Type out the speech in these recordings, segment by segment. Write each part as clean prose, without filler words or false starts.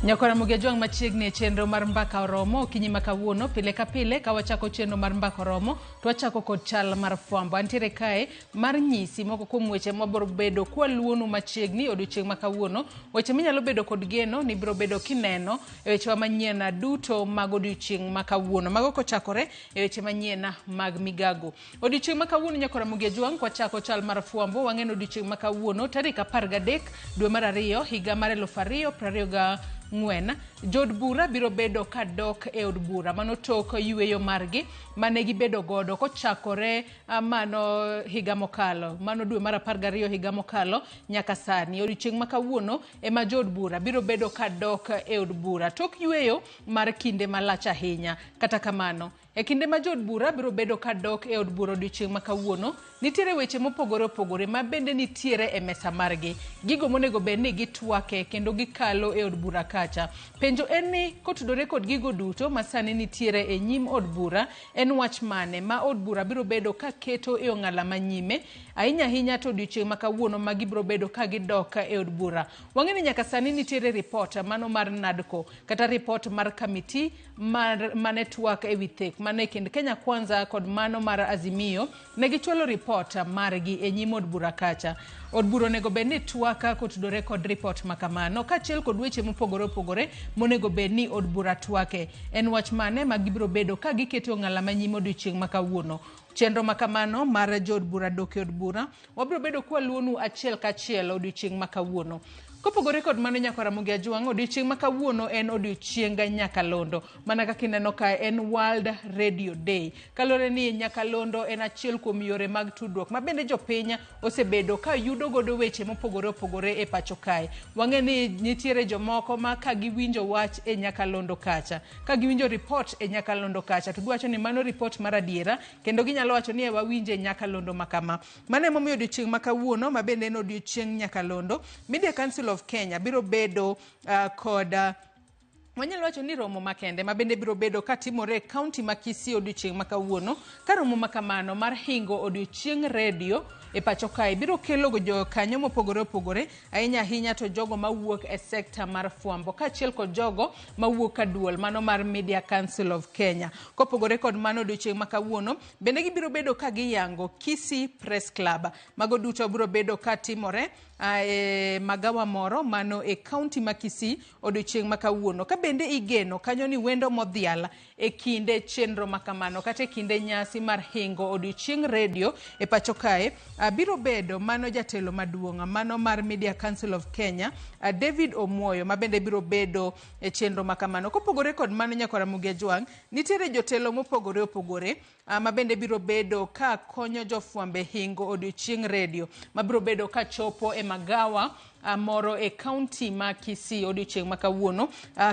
Nyakwara Mugia Jwang' machiegni e chenro mar Mbaka Oromo okinyi ma kawuono. Pile ka pile ka wachako chenro mar Mbaka Oromo to wachako kod chal mar fwambo. Antiere kae mar nyisi moko kuom weche mwabiro bedo kwaluonu machiegni odiochieng' ma kawuono. Weche minyalo bedo kod geno ni ibiro bedo kineno e wechewa manyien duto mag odiochieng' ma kawuono. Mago kochakore e weche manyien mag migago. Odiochieng' ma kawuono Nyakwara Mugia Jwang' kwachako chal mar fwambo wang'eno odiochieng' ma kawuono tarik 13 dwe mar 2 higa mar 2024 jood bura biro bedo ka dok e od bura mano tok yueyo margi mane gibedo godo kochakore mano higa mokalo mano dwe mar 12 higa mokalo nyaka sani. Odiochieng' ma kawuono ema jood bura biro bedo ka dok e od bura tok yueyo mar kinde malach ahinya. Kata kamano, e kinde ma jood bura biro bedo ka dok e od bura odiochieng' ma kawuono, nitiere weche mopogore opogore ma bende nitiere e mesa margi. Gigo monego bed ni gitwake kendo gikalo e od bura kacha. Penjo en ni kotudore kod gigo duto ma sani nitiere e nyim od bura, en wach mane ma od bura biro bedo ka keto e ong'ala manyime? Ahinya ahinya to odiochieng' ma kawuono ma gibiro bedo ka gidok e od bura. Wang'e ni nyaka sani nitiere ripot mano mar NADCO kata ripot mar kamiti mar mane twak e wi thek mane kind Kenya Kwanza kod mano mar Azimio ne gichwalo ripot margi e nyim od bura kacha. Od bura onego bed ni twak kotudore kod ripot ma kamano kaachiel kod weche mopogore opogore monego bed ni od bura twake. En wach mane ma gibiro bedo ka giketo ong'ala manyime odiochieng' ma kawuono? Chenro ma kamano mar jood bura dok e od bura wabiro bedo kwaluonu achiel kachiel odiochieng' ma kawuono. Kopogore kod mano Nyakwar Ramogi Ajwang', odiochieng' ma kawuono en odiochieng nyakalondo. Mana kaka ineno ka en World Radio Day. Kaluwore ni nyakalondo en achiel kuom yore mag tudruok ma bende jopiny osebedo ka yudo godo weche mopogore opogore e pacho kae. Wang'e ni nitiere jomoko ma ka giwinjo wach e nyakalondo kacha, ka giwinjo ripot e nyakalondo kacha to giwacho ni mano ripot mar adiera kendo ginyalo wacho ni e wawinje nyakalondo ma kama. Mano emomiyo odiochieng' ma kawuono ma bende en odiochieng' nyakalondo, Media Council of Kenya biro bedo kod wanyalo wacho ni romo makende ma bende biro bedo katimore e kaunti ma Kisii odiochieng' ma kawuono, ka romo ma kamano mar hingo odiochieng' redio e pacho kae biro kelo jokanyo mopogore opogore, ahinya ahinya to jogo mawuok e sekta mar fwambo kaachiel kod jogo mawuok ka duol mano mar Media Council of Kenya. Kopogore kod mano odiochieng' ma kawuono bende gibiro bedo ka giyango Kisii Press Club. Mago duto biro bedo ka timore e magawa moro mano e kaunti ma Kisii odiochieng' ma kawuono. Ka bende igeno kanyo ni wendo modhial e kinde chenro ma kamano kata e kinde nyasi mar hingo odiochieng' redio e pacho kae biro bedo mano jatelo maduong' mano mar Media Council of Kenya David Omuoyo ma bende biro bedo e chenro ma kamano. Kopogore kod mano Nyakwar Ramogi Ajwang', nitiere jotelo mopogore opogore ma bende biro bedo ka konyo jofwambe hingo odiochieng' redio ma biro bedo ka chopo e magawa moro e kaunti ma Kisii odiochieng' ma kawuono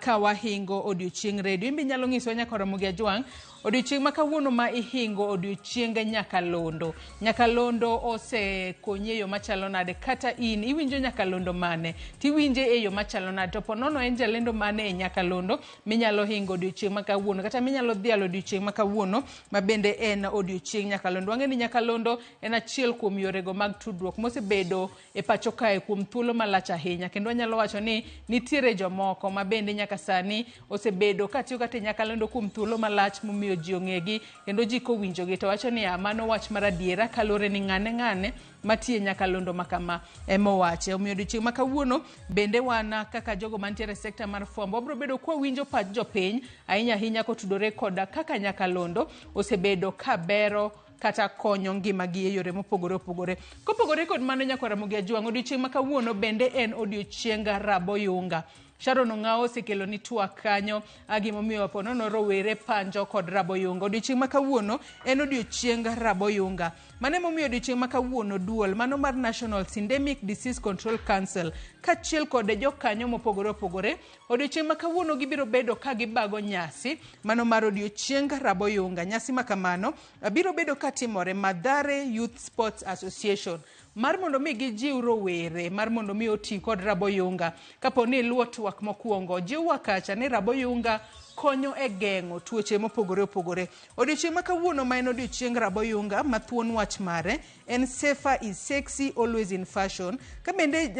ka wahingo odiochieng' redio. Imbe inyalo nyisowa Nyakwar Ramogi Ajwang' odiochieng' ma kawuono ma ihingo odiochieng nyakalondo. Nyakalondo osekonyi e yo machalo nade? Kata in iwinjo nyakalondo mane? Tiwinje e yo machalo nade? To ponono en jalendo mane e nyakalondo minyalo hingo odiochieng' ma kawuono kata minyalo dhialo odiochieng' ma kawuono ma bende en odiochieng' nyakalondo. Wang'e ni nyakalondo en achiel kuom yorego mag tudruok mosebedo e pacho kae kuom thuolo malach ahinya, kendo wanyalo wacho ni nitiere jomoko ma bende nyaka sani osebedo katiyo kata e nyakalondo kuom thuolo malach momiyo ji ong'egi kendo ji kowinjogi to wacho ni mano wach mar adiera kaluwore ni ng'ane ng'ane matiyo e nyakalondo ma kama ema owache. Omiyo odiochieng' ma kawuono bende wan kaka jogo mantiere e sekta mar fwambo wabiro bedo kwawinjo pach jopiny ahinya ahinya kotudore koda kaka nyakalondo osebedo ka bero kata konyo ngimagi e yore mopogore opogore. Kopogore kod mano Nyakwar Ramogi Ajwang', odiochieng' ma kawuono bende en odiochieng raboyunga. Sharon Ong'awo osekelo ni twak kanyo gimomiyo ponono rowere panjo kod raboyunga. Odiochieng' ma kawuono en odiochieng raboyunga. Mano emomiyo odiochieng' ma kawuono duol mano mar National Syndemic Disease Control Council kaachiel kod jokanyo mopogore opogore odiochieng' ma kawuono gibiro bedo ka gibago nyasi mano mar odiochieng raboyunga. Nyasi ma kamano biro bedo katimore Mathare Youth Sports Association mar mondo mi gijiw rowere mar mondo mi oti kod raboyunga. Kapo ni iluwo twak mokwongo, jiwwa kacha ni raboyunga konyo e geng'o tuoche mopogore opogore. Odiochieng' ma kawuono ma en odiochieng Raboyunga ma thuon wach mare en Safer is Sexy Always in Fashion. Ka bende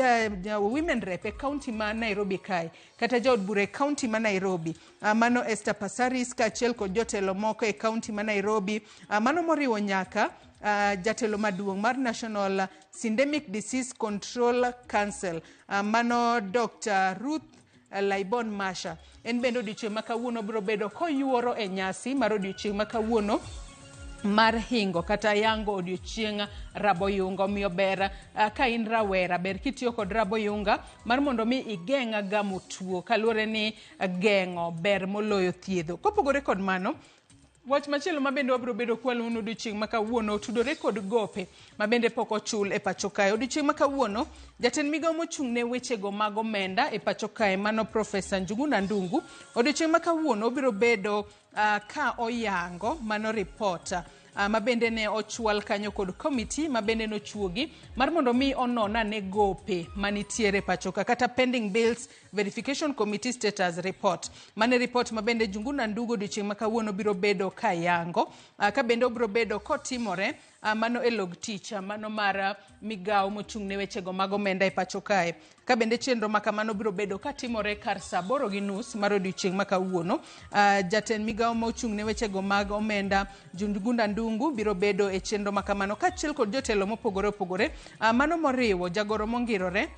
women rep e county ma Nairobi kae kata jaod bura e county ma Nairobi mano Esther Passaris kaachiel kod jotelo moko e county ma Nairobi mano moriwo nyaka jatelo maduong' mar National Syndemic Disease Control Council mano Dr. Ruth Laibon Masha. En bende odiochieng' ma kawuono biro bedo koyuoro e nyasi mar odiochieng' ma kawuono mar hingo kata yango odiochieng' Raboyunga. Omiyo ber ka in rawera, ber kitiyo kod Raboyunga mar mondo mi igeng' gamo tuo, kaluwore ni geng'o ber moloyo thiedho. Kopogore kod mano, wach machielo ma bende wabiro bedo kwaluwo odiochieng' ma kawuono otudore kod gope ma bende pok ochul e pacho kae. Odiochieng' ma kawuono, jatend migawo mochung' ne wechego mag omenda e pacho kae mano Profesa Njuguna Ndungu, odiochieng' ma kawuono obiro bedo ka oyango mano report ma bende ne ochwal kanyo kod komiti ma bende nochuogi mar mondo mi onon ane gope manitiere pacho ka kata Pending Bills Verification Committee Status Report. Mane report ma bende Njuguna Ndungu odiochieng' ma kawuono biro bedo ka yango, ka bende obiro bedo kotimore mano e log tich mano mar migawo mochung' ne wechego mag omenda e pacho kae. Ka bende chenro ma kamano biro bedo katimore kar saa 8:30 mar odiochieng' ma kawuono. Jatend migawo mochung' ne wechego mag omenda Njuguna Ndungu biro bedo e chenro ma kamano kaachiel kod jotelo mopogore opogore, mano moriwo jagoro mongirore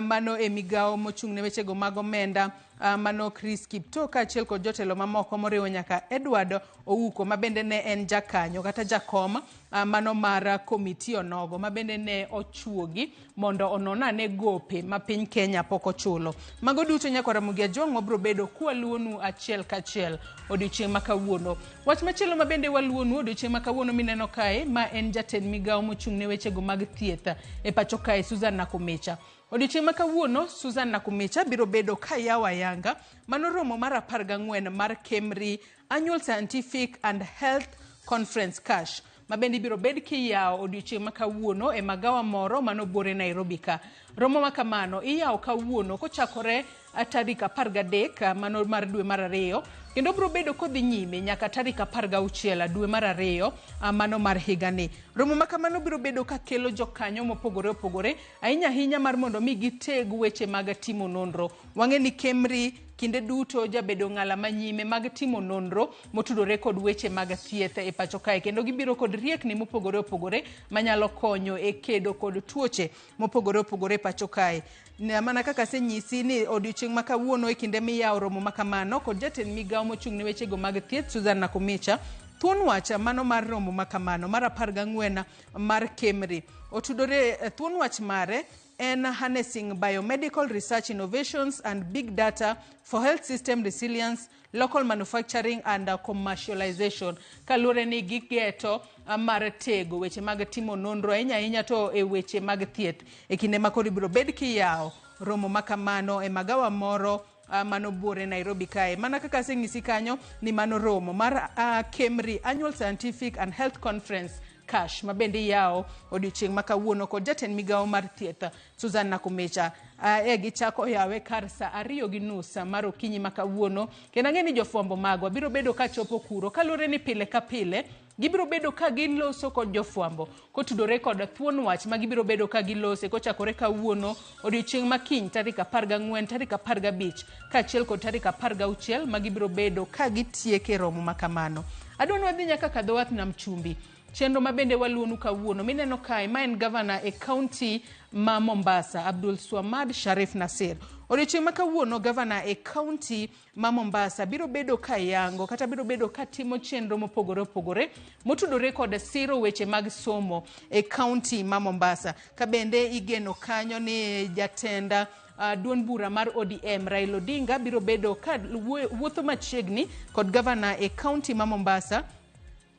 mano e migawo mochung' ne wechego mag omenda mano Chris Kiptoo kaachiel kod jotelo mamoko moriwo nyaka Edward Ouko ma bende ne en jakanyo kata jakom mano mar komiti onogo ma bende ne ochuogi mondo onon ane gope ma piny Kenya pok ochulo. Mago duto nyaka Ramogi Ajwang' wabiro bedo kwaluwonu achiel kachiel odiochieng' ma kawuono. Wach machielo ma bende waluwonu odiochieng' ma kawuono mineno kae ma en jatend migawo mochung' ne wechego mag thieth e pacho kae Susan Nakhumicha. Odiochieng' ma kawuono Susan Nakhumicha biro bedo ka yawo ayanga mano romo mar 14 mar Kemri Annual Scientific and Health Conference Cash ma bende ibiro bed kiyawo odiochieng' ma kawuono e magawa moro manobuore Nairobi ka. Romo ma kamano iyawo kawuono kochakore tarik 13 mano mar dwe mar ariyo kendo biro bedo kodhi nyime nyaka tarik 16 dwe mar ariyo mano mar higani. Romo ma kamano biro bedo ka kelo jokanyo mopogore opogore ahinya ahinya mar mondo mi giteg weche mag timo nonro. Wang'e ni Kemri kinde duto jabedo ng'ala manyime mag timo nonro motudore kod weche mag thieth e pacho kae kendo gibiro kod riekni mopogore opogore manyalo konyo e kedo kod tuoche mopogore opogore e pacho kae. Mana kaka asenyisi ni odiochieng' ma kawuono e kinde miyawo romo ma kamano kod jatend migawo mochung' ne wechego mag thieth Susan Nakhumicha, thuon wach mano mar romo ma kamano mar 14 mar Kemri otudore thuon wach mare en harnessing biomedical research innovations and big data for health system resilience, local manufacturing and commercialization. Kaluwore ni gigeto mar tego weche mag timo nonro ahinya ahinya to e weche mag thieth e kinde ma koro ibiro bed kiyawo romo ma kamano e magawa moro mano buore Nairobi kae. Mana kaka asenyisi kanyo ni mano romo mar Kemri Annual Scientific and Health Conference Cash ma bende iyawo odiochieng' ma kawuono kod jatend migawo mar thieth Susan Nakhumicha. E gichako yawe kar saa 2:30 mar okinyi ma kawuono kendo ang'e ni jofwambo magwa biro bedo ka chopo kuro kaluwore ni pile ka pile gibiro bedo ka giloso kod jofwambo kotudore kod thuon wach ma gibiro bedo ka gilose kochakore kawuono odiochieng' ma kiny tarik 14 tarik 15 kaachiel kod tarik 16 ma gibiro bedo ka gitieke romo ma kamano. Adwa ni wadhi nyaka kadho wath Nam Chumbi. Chenro ma bende waluonu kawuono mineno kae ma en gavana e kaunti ma Mombasa Abdul Swamad Sharif Nasir. Odiochieng' ma kawuono gavana e kaunti ma Mombasa biro bedo ka yango kata biro bedo ka timo chenro mopogore opogore motudore kod siro weche mag somo e kaunti ma Mombasa. Ka bende igeno kanyo ni jatend duond bura mar ODM Raila Odinga biro bedo ka wuotho machiegni kod gavana e kaunti ma Mombasa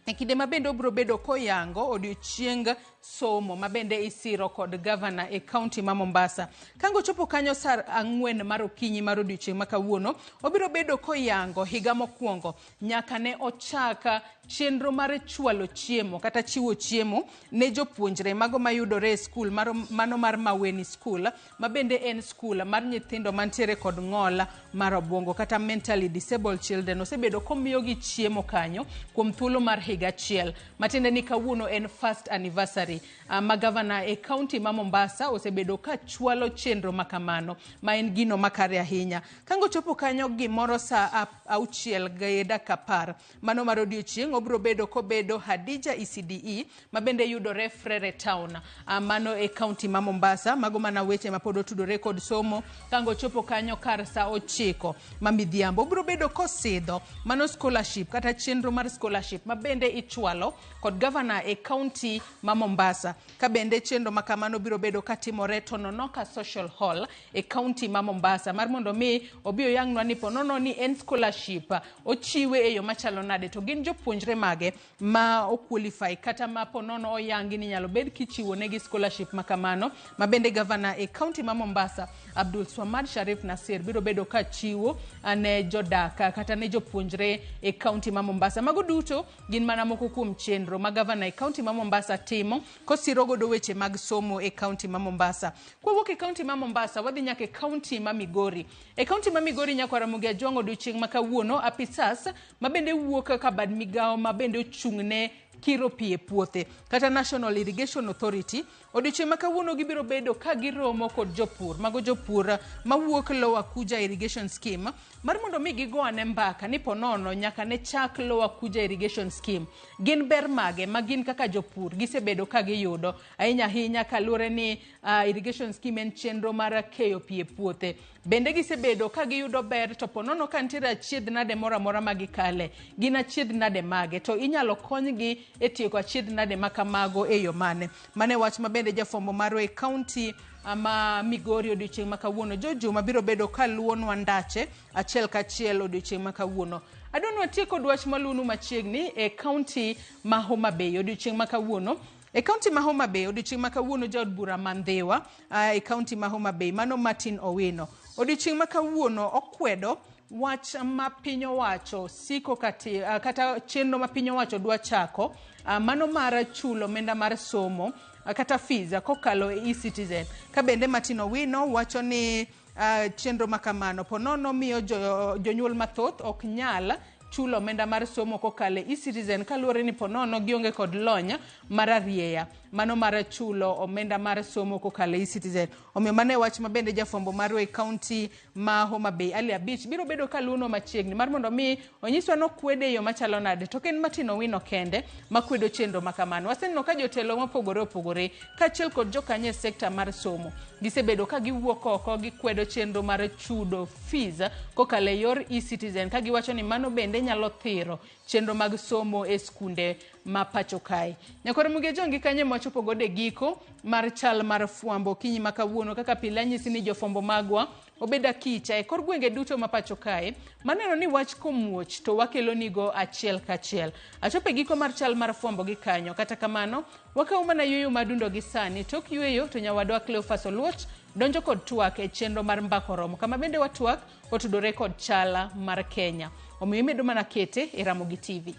e kinde ma bende obiro bedo koyango odiochieng somo ma bende isiro kod gavana e kaunti ma Mombasa. Kango chopo kanyo sar 4 mar okinyi mar odiochieng' ma kawuono, obiro bedo koyango higa mokwongo nyaka ne ochak chenro mar chwalo chiemo kata chiwo chiemo ne jopuonjre mago mayudore e skul mano mar Maweni School, ma bende en skul mar nyithindo mantiere kod ng'ol mar obwongo kata mentally disabled children. Osebedo komiyogi chiemo kanyo kuom thuolo mar higa achiel, matiende ni kawuono en first anniversary ma gavana e kaunti ma Mombasa osebedo ka chwalo chenro makamano, ma en gino makare ahinya. Kango chopo kanyo gimoro saa 6:10 mano mar odiochieng', obiro bedo kobedo Hadija ECDE ma bende yudore Frere Town, mano e kaunti ma Mombasa. Mago mana weche ma pod otudore kod somo. Kango chopo kanyo kar saa 9 ma midhiambo, obiro bedo kosidho mano scholarship kata chenro mar scholarship ma bende ichwalo kod gavana e kaunti ma Mombasa. Ka bende chenro ma kamano biro bedo katimore Tononoka Social Hall e kaunti ma Mombasa, mar mondo mi obi oyangnwa ni ponono ni en scholarship ochiwe e yo machalo nade, to gin jopuonjre mage ma oqualify kata ma ponono oyangi ni nyalo bed kichiwo negi scholarship ma kamano, ma bende gavana e kaunti ma Mombasa Abdul Swamad Sharif Nasir biro bedo ka chiwo ne jodak kata ne jopuonjre e kaunti ma Mombasa. Mago duto gin mana moko kuom chenro ma gavana e kaunti ma Mombasa timo kosiro godo weche mag somo e kaunti ma Mombasa. Kwawuok e kaunti ma Mombasa, wadhi nyaka e kaunti ma Migori. E kaunti ma Migori, nyakwar Ramogi Ajwang', odiochieng' ma kawuono apisas ma bende wuok kaka bad migawo ma bende ochung' ne kiro pi e puothe kata National Irrigation Authority, odiochieng' ma kawuono gibiro bedo ka giromo kod jopur, mago jopur mawuok Lower Kuja Irrigation Scheme, mar mondo mi gigo ane mbaka ni ponono nyaka ne chak Lower Kuja Irrigation Scheme gin ber mage ma gin kaka jopur gisebedo ka giyudo ahinya ahinya, kaluwore ni irrigation scheme en chenro mar keyo pi e puothe. Bende gisebedo ka giyudo ber, to ponono ka nitiere achiedh nade moro amora ma gikale, gin achiedh nade mage, to inyalo konygi e tieko achiedh nade ma kamago e yo mane? Mane wach ma bende jafwambo marwa e kaunti ma Migori odiochieng' ma kawuono George Juma biro bedo ka luwonwa ndache achiel kachiel odiochieng' ma kawuono. Adwa ni watiek kod wach maluwonu machiegni e kaunti ma Homa Bay odiochieng' ma kawuono. E kaunti ma Homa Bay odiochieng' ma kawuono, jaod bura ma Ndhiwa e kaunti ma Homa Bay mano Martin Owino odiochieng' ma kawuono okwedo wach ma piny owacho siko kati, kata chenro ma piny owacho dwa chako, mano mar chulo omenda mar somo kata fees kokalo e eCitizen. Ka bende Martin Owino wacho ni chenro ma kamano ponono miyo jonyuol mathoth ok nyal chulo omenda mar somo kokalo e eCitizen, kaluwore ni ponono gionge kod lony mar arieya mano mar chulo omenda mar somo kokalo e eCitizen. Omiyo mano e wach ma bende jafwambo marwa e kaunti ma Homa Bay Ali Abich biro bedo kaluwonwa machiegni mar mondo mi onyiswa nokwede e yo machalo nade. To ok en Martin Owino kende makwedo chenro ma kamano. Waseneno ka jotelo mopogore opogore kaachiel kod jokanyo e sekta mar somo gisebedo ka giwuok oko gikwedo chenro mar chudo fees kokalo e yor eCitizen, ka giwacho ni mano bende nyalo thiro chenro mag somo e skunde ma pacho kae. Nyakwar Ramogi Ajwang', gi kanyo ema wachopo godo e giko mar chal mar fwambo okinyi ma kawuono. Kaka pile anyisi ni jofwambo magwa obedo akicha e kor gwenge duto ma pacho kae maneno ni wach komuoch to wakelo nigo achiel kachiel. Achopo e giko mar chal mar fwambo gi kanyo. Kata kamano wakawo mana yueyo madundo gi sani. Tok yueyo to nyawadwa Cleophas Oluoch donjo kod twak e chenro mar Mbaka Oromo, kama bende watwak otudore kod chala mar Kenya. Omiyo imedo mana kete e Ramogi TV.